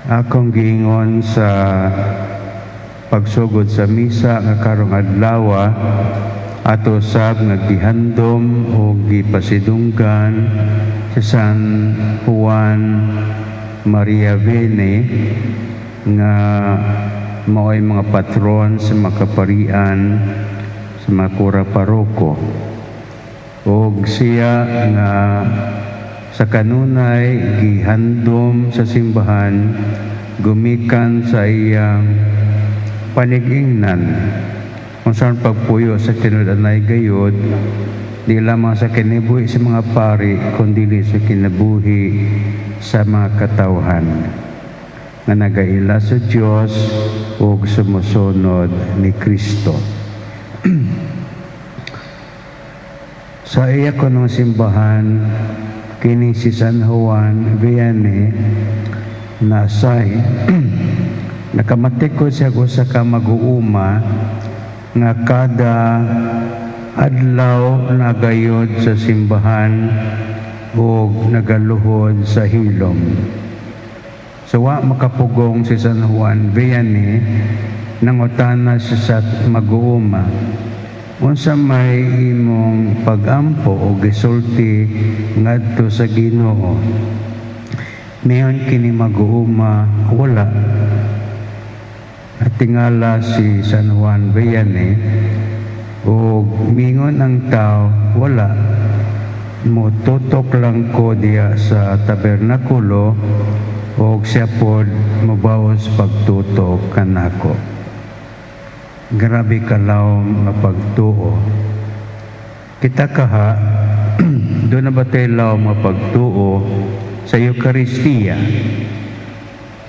Akong giingon sa pagsugod sa misa nga karong adlaw ato sab nga gihandom o gipasidunggan si San Juan Maria Vianney nga mao'y mga patron sa mga kaparian, sa mga kura paroko, og siya nga sa kanunay gihandom sa simbahan gumikan sa iyang panigingnan kung saan pagpuyo sa tinud-anay gayod, di lamang sa kinabuhi sa mga pari kundi sa kinabuhi sa mga katawhan nga nagaila sa Dios ug sumusunod ni Kristo. Sa iya kunong simbahan, kini si San Juan Vianney nasay nakamatikod siya usa ka mag-uuma nga kada adlaw nagayod sa simbahan ug nagaluhod sa hilom. So wa makapugong si San Juan Vianney, nangutana siya sa mag-uuma, "Unsa may imong pagampo o gisulti ngadto sa Ginoo?" Mayon kini mag-uuma, "Wala." Natingala si San Juan Vianney ug mingon ang tao, "Wala. Mututok lang ko diya sa tabernakulo ug siya pod mobawas pagtutok kanako." Grabe kalawom nga pagtuo. Kita kaha, duna ba tay lawom nga pagtuo sa Eukaristiya?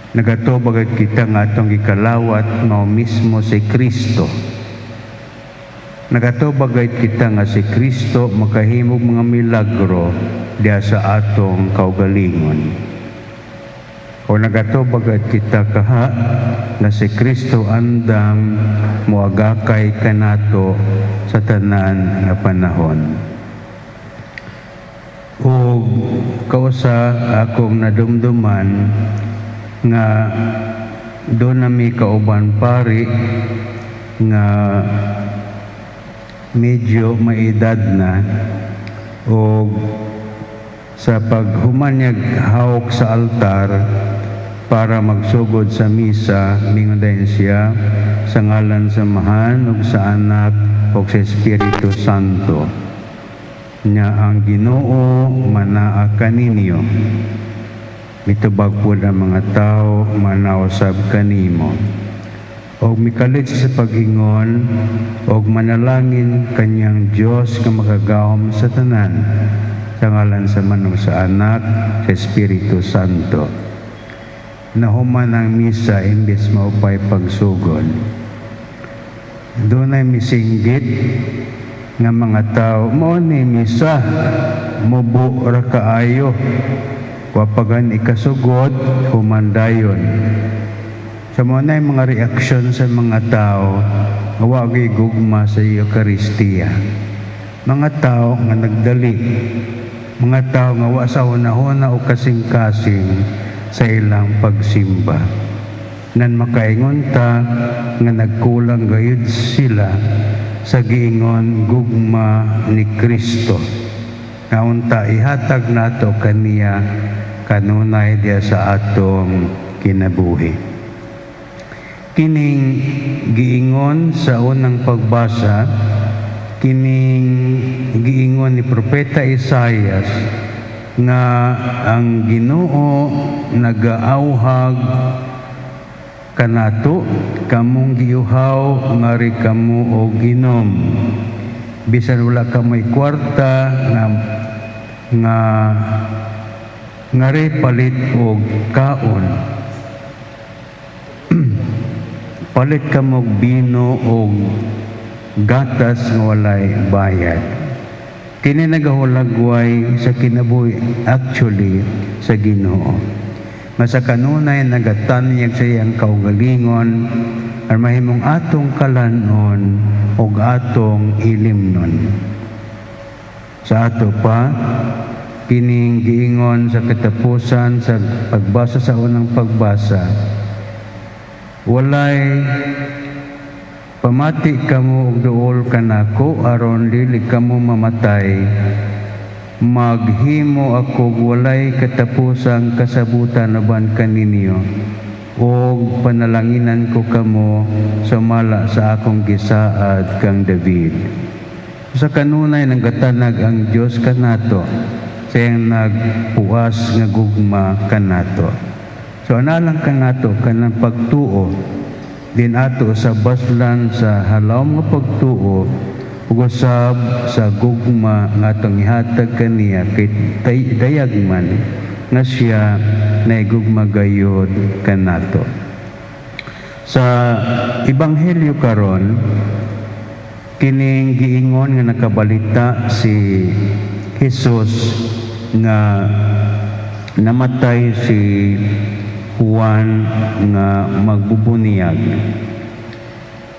Nagatuo ba kita nga atong gikalawat mao mismo si Kristo? Nagatuo ba kita nga si Kristo makahimog mga milagro diya sa atong kaugalingon? O nagatuo ba kita kaha na si Kristo andam moagakay kanato sa tanan nga panahon? O kausa akong nadumduman nga duna mi kauban pari nga medyo may edad na, o sa paghuman niya hawak sa altar para magsugod sa misa, mingon dayon siya, "Sa ngalan sa Amahan ug sa Anak ug sa Espiritu Santo." Nya, "Ang Ginoo manaa kaninyo." Mitubag pod ang mga tao, "Manaa usab kanimo." Og mikalit siya sa pag-ingon, "Og manalangin kanyang Dios nga makagagahom sa tanan, sa ngalan sa Amahan, sa Anak, sa Espiritu Santo." Nahuman ang misa imbes maupay pagsugod. Dunay misinggit nga mga tao, "Mao ni misa, mubo ra kaayo. Wa pa gani ikasugod, human dayon." Sa mao na mga reaksyon sa mga tao nga wa gugma sa Eukaristiya. Mga tao nga nagdali, mga tao nga wa sa hunahuna o kasing-kasing sa ilang pagsimba. Nan makaingon ta nga nagkulang gayud sila sa giingon gugma ni Kristo. Nga unta ihatag nato kaniya kanunay diya sa atong kinabuhi. Kining giingon sa unang pagbasa, kining giingon ni Propeta Isaias nga ang Ginoo nagaawhag kanato, "Kamong giuhaw, ngari kamo og inom. Bisan wala kamoy kwarta nga ngari palit og kaon. Palit kamo og bino og gatas nga walay bayad." Kini nagahulagway sa kinabuhi actually sa Ginoo. Nga sa kanunay nagatanyag sa iyang kaugalingon aron mahimong atong kalanon ug atong ilimnon. Sa ato pa, Kining giingon sa katapusan sa pagbasa sa unang pagbasa, "Walay pamati kamo og duol kanako aron dili kamo mamatay. Maghimo ako walay katapusang kasabutan uban kaninyo og panalanginan ko kamo sumala sa akong gisaad kang David." Sa kanunay nagatanag ang Dios kanato sa iyang nagpuas nga gugma kanato. So analang kanato kanang pagtuo din ato sa baslan sa halawom nga pagtuo ug usab sa gugma nga atong ihatag kaniya kay dayag man nga siya naigugma gayod kanato. Sa Ebanghelyo karon, kining giingon nga nakabalita si Jesus nga namatay si Juan nga magbubuniyag.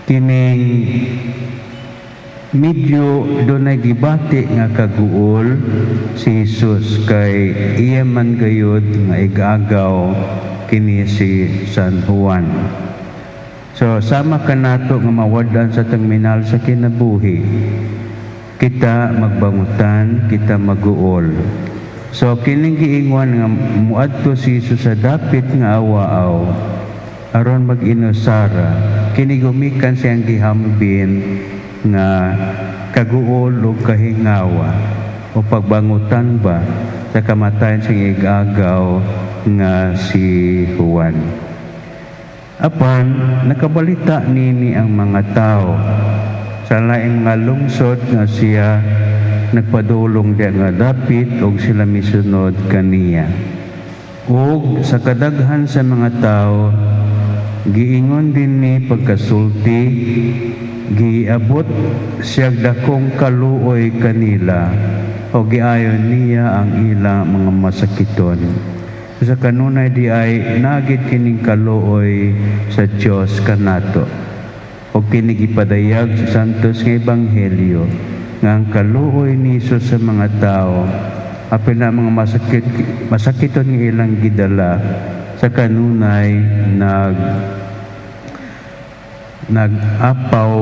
Kining medyo dunay gibati nga kaguol si Jesus kay iya man gayud nga igagaw kini si San Juan. So sama kanato nga mawad-an sa terminal sa kinabuhi, kita magbangutan, kita maguol. So kining giingon nga muadto si Jesus sa dapit nga awa-aw aron mag-inusara, kini gumikan siyang gihambin nga kaguol o kahingawa o pagbangutan ba sa kamatayon sa igagaw nga si Juan. Apan nakabalita nini ang mga tao sa laing mga lungsod nga siya nagpadulong diya nga dapit og sila misunod kaniya. Ug sa kadaghan sa mga tao, giingon din ni pagkasulti, giabot siya dakong kaluoy kanila o giayon niya ang ila mga masakiton. Sa kanunay di ay nagid kining kaluoy sa Dios kanato. O kini gipadayag sa Santos nga Ebanghelyo nga ang kaluoy ni Jesus sa mga tao apil na mga masakit masakiton nga ilang gidala, sa kanunay nag-apaw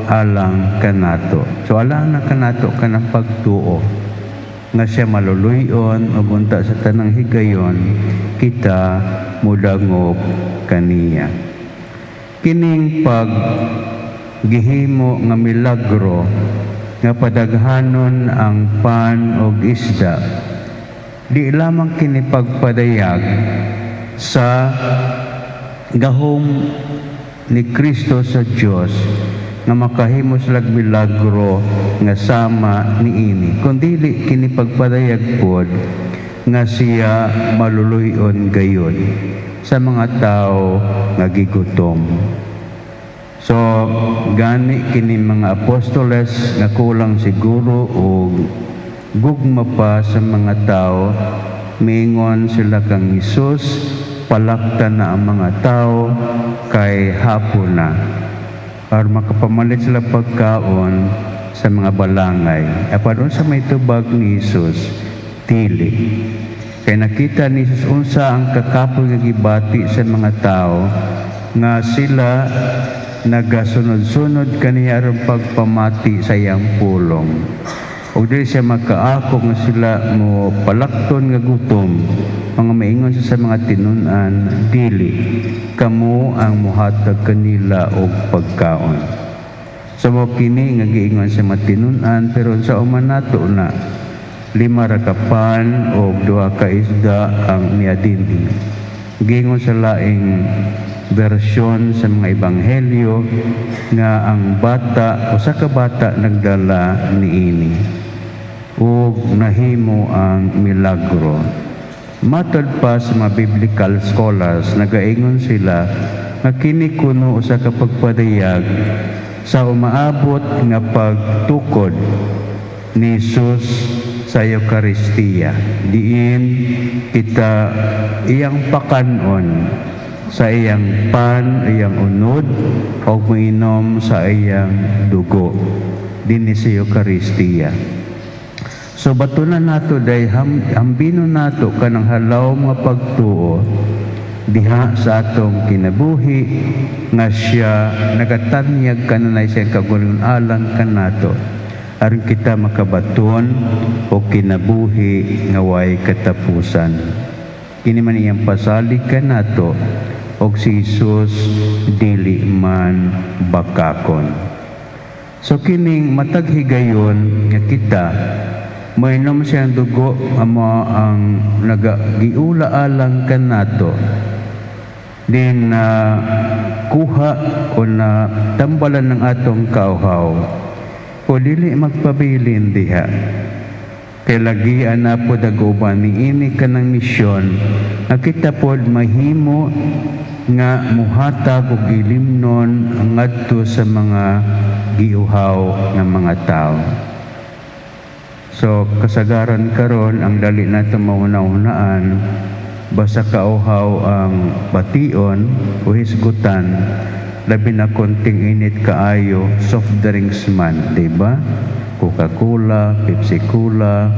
alang kanato. So alang na kanato kanang pagtuo nga siya maluluyon ug unta sa tanang higayon kita mudangop kaniya. Kining pag gihimo nga milagro nga padaghanon ang pan og isda, di lamang kini pagpadayag sa gahom ni Kristo sa Dios nga makahimo silag milagro nga sama niini, kundi kini pagpadayag pod nga siya maluluyon gayod sa mga tao nga gigutom. So gani kini mga apostoles nga kulang siguro og gugma pa sa mga tao, mingon sila kang Hesus, "Palakta na ang mga tao kay hapon na," para makapamalit sila pagkaon sa mga balangay. Apan unsa may tubag ni Jesus? Dili. Kay nakita ni Jesus unsa ang kakapoy nga gibati sa mga tao nga sila nagasunod-sunod kaniya aron pagpamati sa iyang pulong. Ug dili siya makaako nga sila mo palakton nga gutom. Mga maingon siya sa mga tinun-an, "Dili, kamo ang muhatag kanila og pagkaon." So mo kini nga giingon sa mga tinun-an, pero sa uman nato na 5 ra ka pan og 2 ka isda ang miadinhi. Giingon sa laing bersyon sa mga ebanghelyo nga ang bata, usa ka bata, nagdala niini ug nahimo ang milagro. Matod pa sa mga biblical scholars, nagaingon sila nga kini kuno usa ka pagpadayag sa umaabot nga pagtukod ni Jesus sa Eukaristiya. Diin kita iyang pakanon sa iyang pan, iyang unod, o mainom sa iyang dugo dinhi sa Eukaristiya. So batunan nato day hambino nato kanang halaw nga pagtuo diha sa atong kinabuhi nga siya nagatanyag kanunay siya kaugalingon alang kanato aron kita makabaton og kinabuhi nga way katapusan. Kini man iyang pasalig kanato og si Jesus dili man bakakon. So kining matag higayon nga kita mainom siyang dugo, amo ang nagagiula alang kanato din na kuha o na tambalan ng atong kauhaw o dili magpabilin diha kay lagian na pod ang uban niini kanang misyon nga kita pod mahimo nga muhatag og ilimnon ngadto sa mga giuhaw nga mga tao. So kasagaran karon ang dali nato mauna-unaan, basta kauhaw ang bation o hisgutan, labi na konting init kaayo, soft drinks man, di ba? Coca-Cola, Pepsi-Cola,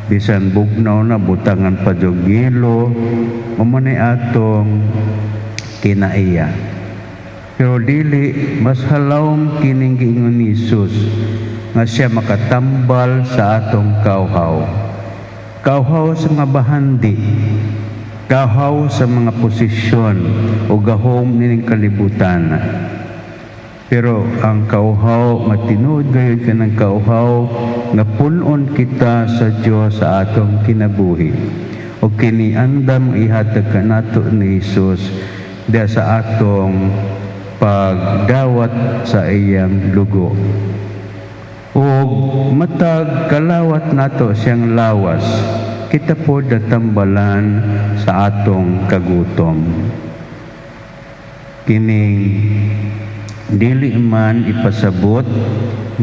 bisan bugnaw na butangan pa og yelo, mao nay atong kinaiya. Pero dili mas halawom kining giingon ni Jesus nga siya makatambal sa atong kauhaw. Kauhaw sa mga bahandi, kauhaw sa mga posisyon o gahom nining kalibutan. Pero ang kauhaw nga tinuod gayud kanang kauhaw nga punon kita sa Dios sa atong kinabuhi. O kini andam ihatag kanato ni Jesus diha sa atong pagdawat sa iyang dugo. O matag kalawat nato siyang lawas, kita po natambalan sa atong kagutom. Kining dili man ipasabot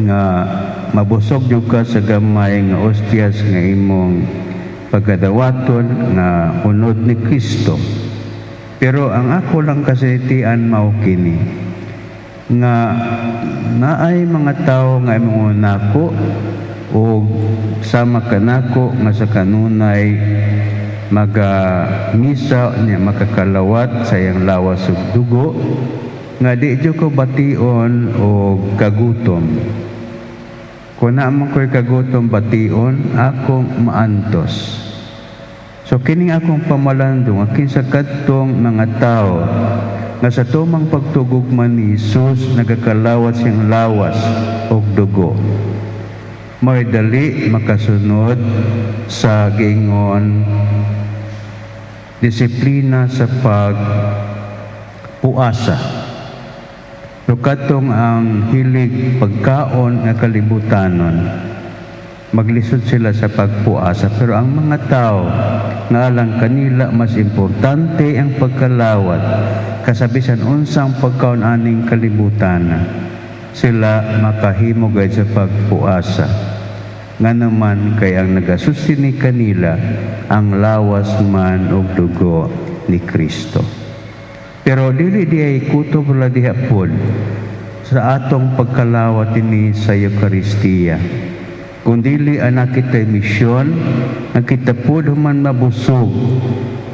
nga mabusog jud ka sa gamay nga ostyas nga imong pagkadawaton nga unod ni Kristo. Pero ang ako lang kasinatian mao kini nga naay mga tawo nga imong nako o sama kanako nga sa kanunay maga misa niya makakalawat sa iyang lawas ug dugo nga di jud ko bation og kagutom. Kung naa man ko'y kagutom bation, akong maantos. So kining akong pamalandong nga kinsa kadtong mga tao nga sa tumang pagtugugma ni Jesus nagakalawat siyang lawas og dugo, may dali makasunod sa giingon disiplina sa pagpuasa. Pero katong ang hilig pagkaon nga kalibutanon, maglisod sila sa pagpuasa. Pero ang mga tao nga alang kanila mas importante ang pagkalawat kasabisan unsang pagkaon aning kalibutan, sila makahimo gayud sa pagpuasa. Nga naman kay ang nagasusini kanila ang lawas man og dugo ni Kristo. Pero dili di ay kutob la diha pod sa atong pagkalawat ini sa Eukaristiya. Kung dili anak kita misyon, nga kita pod human mabusog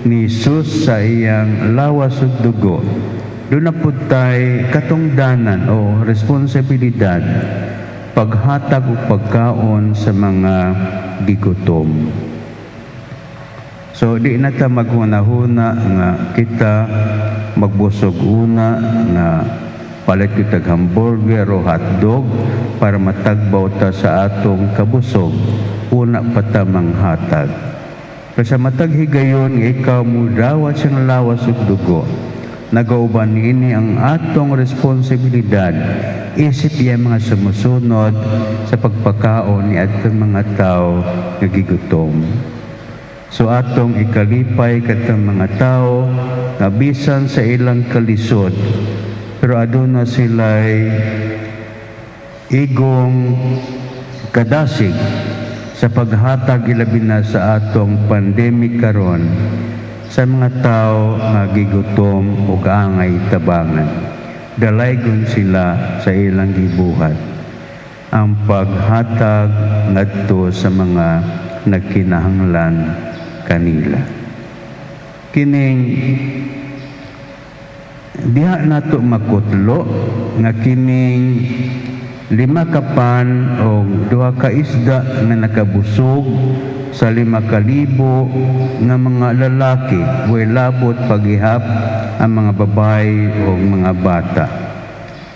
ni Jesus sa iyang lawas ug dugo, doon na pod tay katungdanan o responsibilidad paghatag og pagkaon sa mga gigutom. So di na ta maghuna-huna nga kita magbusog una nga palit kitag hamburger o hotdog para matagbaw ta sa atong kabusog, una pa ta manghatag. Pero sa matag higayon nga ikaw mudawat siyang lawas ug dugo, nagauban niini ang atong responsibilidad isip iya mga sumusunod sa pagpakaon ni atong mga tao nga gigutom. So atong ikalipay katong mga tao nga bisan sa ilang kalisod, pero aduna sila'y igong kadasig sa paghatag, ilabi na sa atong pandemic karon, sa mga tao nga gigutom ug angay tabangan. Dalaygon sila sa ilang gibuhat. ang paghatag ngadto sa mga nagkinahanglan kanila. Kining diha nato makutlo nga kining lima ka pan o duha ka isda nga nakabusog sa 5,000 nga mga lalaki, way labot paghihap ang mga babae o mga bata.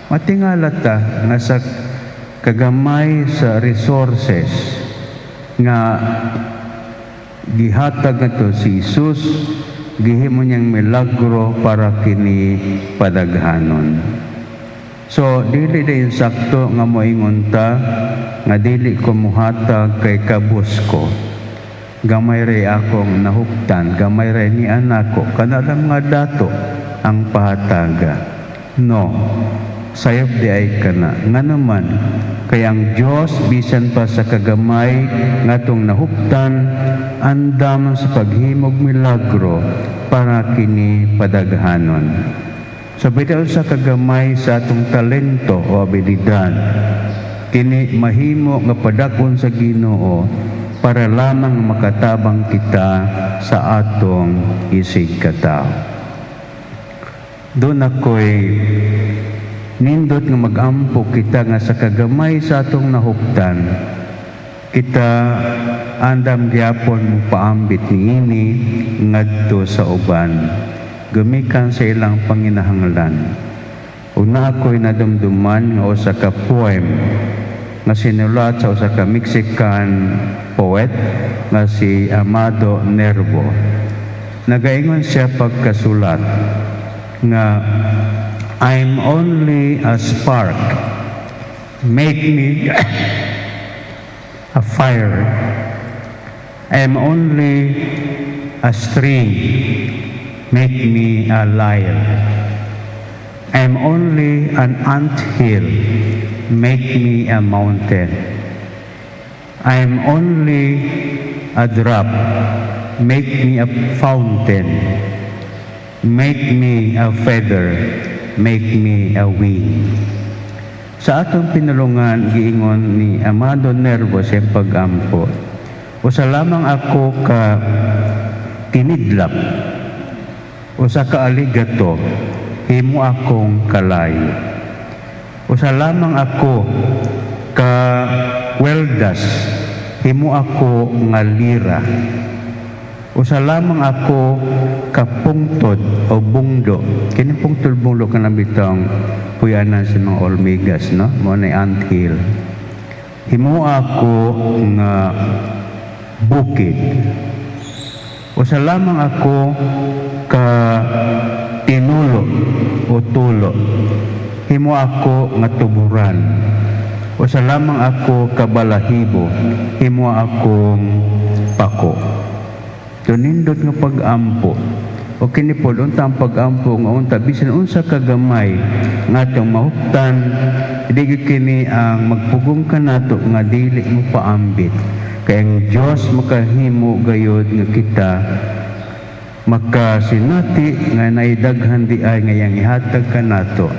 Matingala ta nga sa kagamay sa resources nga gihatag ngadto si Jesus, gihimo niyang milagro para kini padaghanon. So dili din sakto nga moingon ta nga dili ko muhatag kay kabus ko. Gamay ray akong nahuptan, gamay ray ni anak ko, kana lang mga dato ang pahataga. No, sayop diay kana. Nga naman, kay ang Diyos bisan pa sa kagamay ngatong nahuptan, andam sa paghimog milagro para kini padaghanon. So bitaw sa kagamay sa atong talento o abilidad, kini mahimo nga padakon sa Ginoo para lamang makatabang kita sa atong isig katao. Doon ako'y nindot nga magampo kita nga sa kagamay sa atong nahuptan, kita andam gyapon mo paambit niini ngadto sa uban gumikan sa ilang panginahanglan. Ug na ako'y nadumduman nga usa ka poem nga sinulat sa usa ka Mexican poet nga si Amado Nervo. Nagaingon siya pagkasulat nga, "I'm only a spark. Make me a fire. I'm only a string. Make me a lyre. I'm only an ant hill. Make me a mountain. I'm only a drop. Make me a fountain. Make me a feather. Make me a wing." Sa atong pinulungan, giingon ni Amado Nervo sa iyang pag-ampo, "Usa lamang ako ka kinidlap, usa ka aligato, himo akong kalayo. Usa lamang ako ka weldas, himo ako nga lira. Usa lamang ako ka pungtod o bungdo." Kini pungtod bungdo kana bitong puyanan sa mga olmigas, no? Mo na anthill. "Himo ako nga bukid. Usa lamang ako ka tinulo o tulo. Himo ako nga tuburan. Usa lamang ako ka balahibo. Himo akong pako." Tunindot nga pag-ampo. O kini pod unta ang pag-ampo nga unta bisan unsa kagamay nga atong mahuptan, di gyud kini ang magpugong kanato nga dili mo paambit. Kay ang Dios makahimo gayod nga kita makasinati nga naidaghan di ay nga iyang ihatag kanato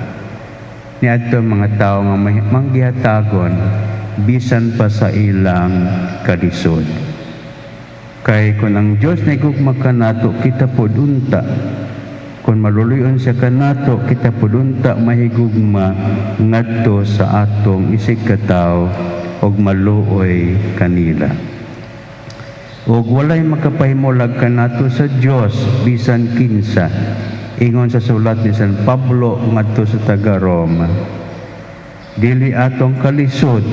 niadto mga tawo nga manggihatagon bisan pa sa ilang kalisod. Kay kung ang Diyos nahigugma kanato, kita pod unta. Kung maluluyon siya kanato, kita pod unta mahigugma ngadto sa atong isig katawo og maluoy kanila. Og walay makapahimulag kanato sa Dios bisan kinsa. Ingon sa sulat ni San Pablo ngadto sa taga Roma. Dili atong kalisod,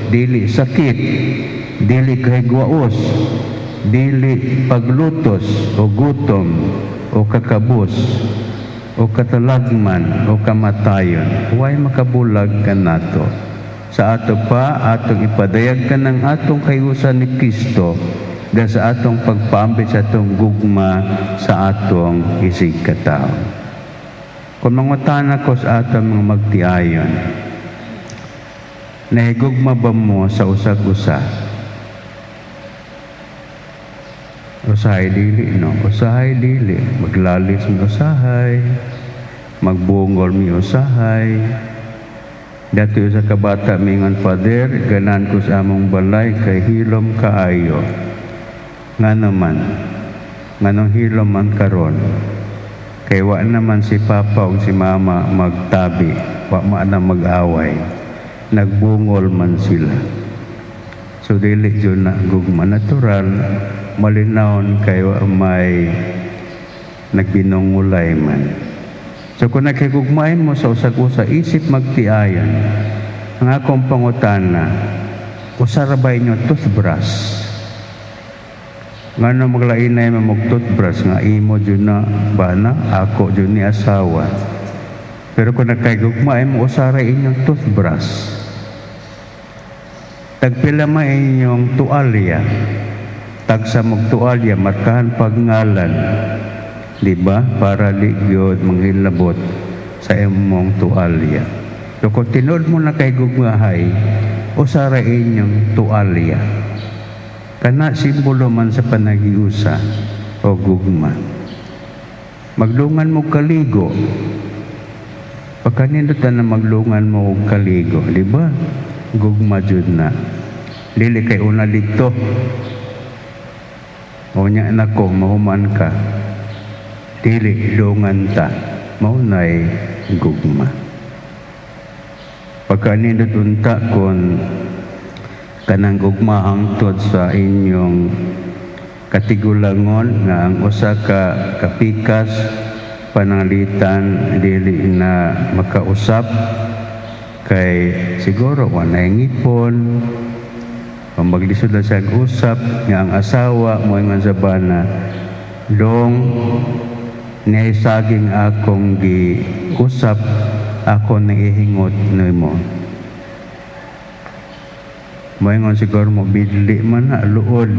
dili sakit, dili kahigwaos, dili paglutos o gutom o kakabus o katalagman o kamatayon, way makabulag kanato. Sa ato pa, atong ipadayag kanang atong kahiusan ni Kristo da sa atong pagpaambit sa atong gugma sa atong isig katawo. Kung mangutana ko sa atong mga magtiayon, nahigugma ba mo sa usag-usa? Usahay dili, no? Usahay dili. Maglalis mi usahay. Magbungol mi usahay. Dito sa kabata mingon, "Father, ganahan ko sa among balay kay hilom kaayo." Nga naman, nganong hilom man karon? Kay wa naman si Papa o si Mama magtabi, wa man na mag-away. Nagbungol man sila. So dili jud na gugma natural, malinawon kay wa may nagbinungulay man. So kung nakigugmain mo sa usag-usa, isip magtiayon. Ang akong pangutana, usa ra ba inyo toothbrush? Ngano maglainay man og toothbrush nga imo jud na bana, ako jud ni asawa? Pero kung nagkahigugmaay mo, usa ra inyong toothbrush. Tagpila man inyong tualya. Tagsa mog tualya, markahan pag ngalan. Di ba? Para di gyud manghilabot sa imong tualya. So kung tinuod mo na kay gugmahay, usa ra inyong tualya. Kana simbolo man sa panagiusa o gugma. Maglungan mo kaligo. Pagkanindutan na maglungan mo og kaligo, di ba? Gugma jud na. Dili kay una dito. O nya nako mahuman ka. Dili, lungan ta. Mao nay gugma. Pagkanindot unta kon kanang gugma hangtod sa inyong katigulangon nga ang usa ka kapikas pananglitan dili na makausap kay siguro walay ngipon o maglisod lang siya usap, nga ang asawa mo ingon sa bana, "Dong, niay saging akong giusap, ako nang ihingot nimo." Moingon siguro mo, "Bidli man na, luod."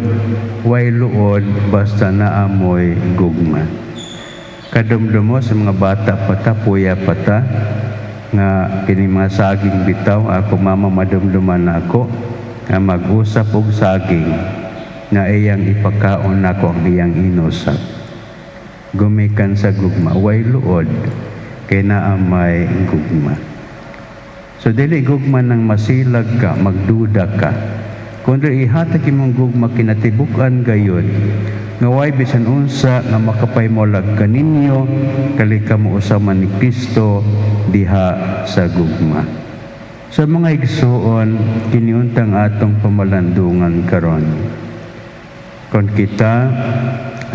Way luod basta naamoy gugma. Kadumdumo sa mga bata pata, puya pata, nga kini mga saging bitaw, ako mama madumduman na ako, nga mag-usap og saging, nga iyang ipakaon nako ang iyang inusap. Gumikan sa gugma, way luod, kay naamay gugma. So dili gugma nang masilag ka, magduda ka. Kundi ihatag imong gugma kinatibuk-an gayud. Nga way bisan unsa nga makapahimulag kaninyo, kali kamo usa man ni Kristo diha sa gugma. Sa mga igsuon, kiniuntang atong pamalandungan karon. Kon kita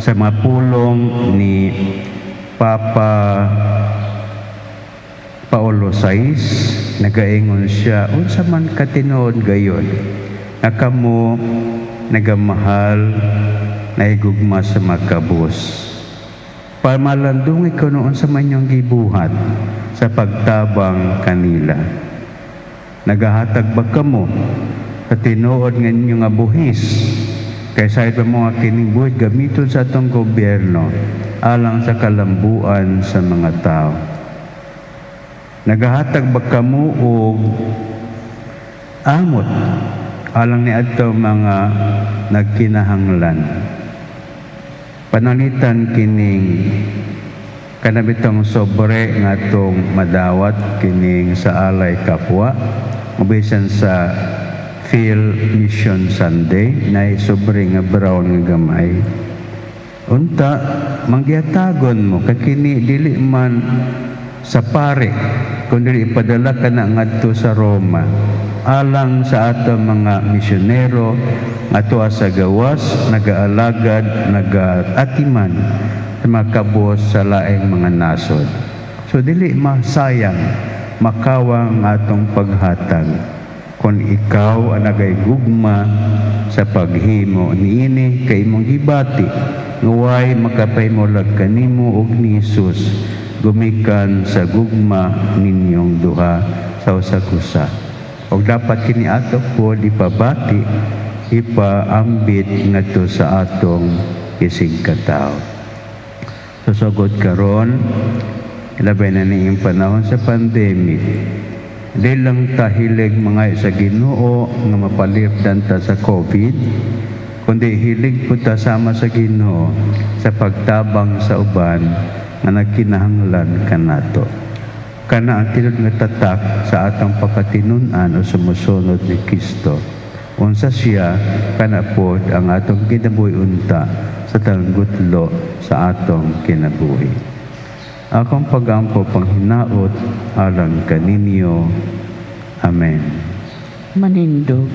sa mga pulong ni Papa Paolo VI, nagaingon siya, unsa man katinuod gayon nga kamo nagamahal, naigugma sa makabos? Pamalandungi ko noon sa manyong gibuhat sa pagtabang kanila. Nagahatag ba kamo sa tinuod nga inyong nga buhis? Kay sa pa mga kining buhis gamiton sa atong gobyerno alang sa kalambuan sa mga tao. Nagahatag ba kamo og amot alang ni adto mga nagkinahanglan? Pananglitan kining kanabitong sobre nga atong madawat kining sa alay kapwa, bisan sa Phil Mission Sunday na sobre nga brown nga gamay. Unta manggihatagon mo kay kini dili man sa pare kundi ipadala ka na ngadto sa Roma alang sa ato mga misyonero ato sa gawas nagaalagad, nagaatiman sa mga kabos sa laing mga nasod. So dili masayang, makawang atong paghatag kung ikaw ang nagay-gugma sa paghimo niini, kay imong gibati nga way makapahimulag kanimo og ni Jesus gumikan sa gugma ninyong duha sa usag usa. Og dapat kini ato pod ipabati, ipaambit ngadto sa atong isigkatawo. Susugod karon, labi na niing panahon sa pandemic, di lang ta hilig mga sa Ginoo nga mapalipdan ta sa COVID, kundi hilig po ta sama sa Ginoo sa pagtabang sa uban nga nagkinahanglan kanato. Kana ang tinuod nga tatak sa atong pagkatinun-an o sumusunod ni Kristo. Unsa siya, kana pod ang atong kinabuhi unta sa tanang gutlo sa atong kinabuhi. Akong pagampo panghinaot alang kaninyo. Amen. Manindog.